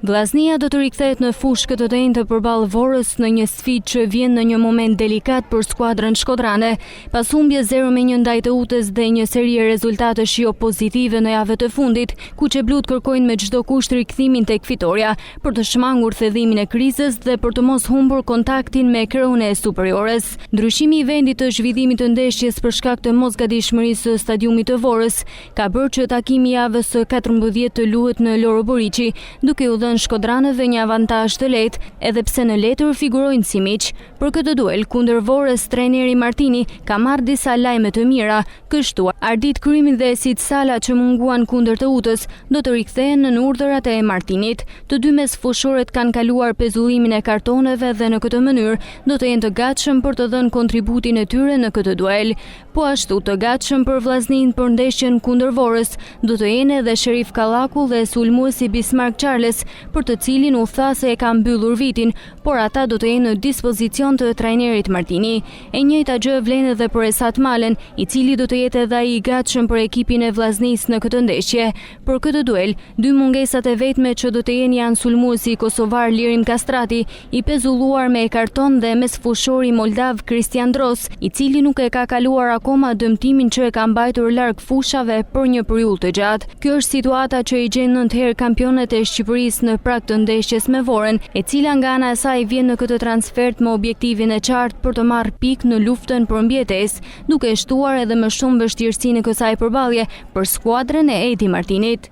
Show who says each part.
Speaker 1: Vllaznia do të rikthehet në fushë këtë të enjte përballë Vorës në një sfidë që vjen në një moment delikat për skuadrën shkodrane. Pas humbjes 0-1 ndaj Teutës dhe një serie rezultatesh jo pozitive në javët e fundit, kuqeblutë kërkojnë me çdo kusht rikthimin tek fitorja, për të shmangur thellimin e krizës dhe për të mos humbur kontaktin me kreun e Superiores. Ndryshimi i vendit të zhvillimit të ndeshjes për shkak të mosgatishmërisë së stadiumit të Vorës ka bërë që takimi i javës së 14 të luhet në Loro Boriçi, duke u dhënë shkodranëve një avantazh të lehtë, edhe pse në letër figurojnë si miq. Për këtë duel kundër Vorës, trajneri Martini ka marrë disa lajme të mira. Kështu, Ardit Krymi dhe Esid Sala që munguan kundër Teutës, do të rikthehen nën urdhërat e Martinit. Të dy mesfushorët kanë kaluar pezullimin e kartoneve dhe në këtë mënyrë do të jenë të gatshëm për të dhënë kontributin e tyre në këtë duel. Po ashtu, të gatshëm për Vllazninë për ndeshjen kundër Vorës, do të jenë edhe Sherif Kallaku dhe sulmuesi Bismark Charles, për të cilin u tha se e ka mbyllur vitin, por ata do të jenë në dispozicion të trajnerit Martini. E njëjta gjë vlen edhe për Esat Malen, i cili do të jetë edhe ai i gatshëm për ekipin e Vllaznisë në këtë ndeshje. Për këtë duel, dy mungesat e vetme që do të jenë janë sulmuesi kosovar Lirim Kastrati, i pezulluar me karton dhe mesfushori moldav Cristian Dros, i cili nuk e ka kaluar akoma dëmtimin që e ka mbajtur larg fushave për një periudhë të gjatë. Kjo është situata që i gjen nëntë herë kampionët e Shqipërisë në prag të ndeshjes me Vorën, e cila nga ana e saj vjen në këtë transfertë me objektivin e qartë për të marrë pikë në luftën për mbijetesë, duke shtuar edhe më shumë vështirësinë e kësaj përballje për skuadrën e Edi Martinit.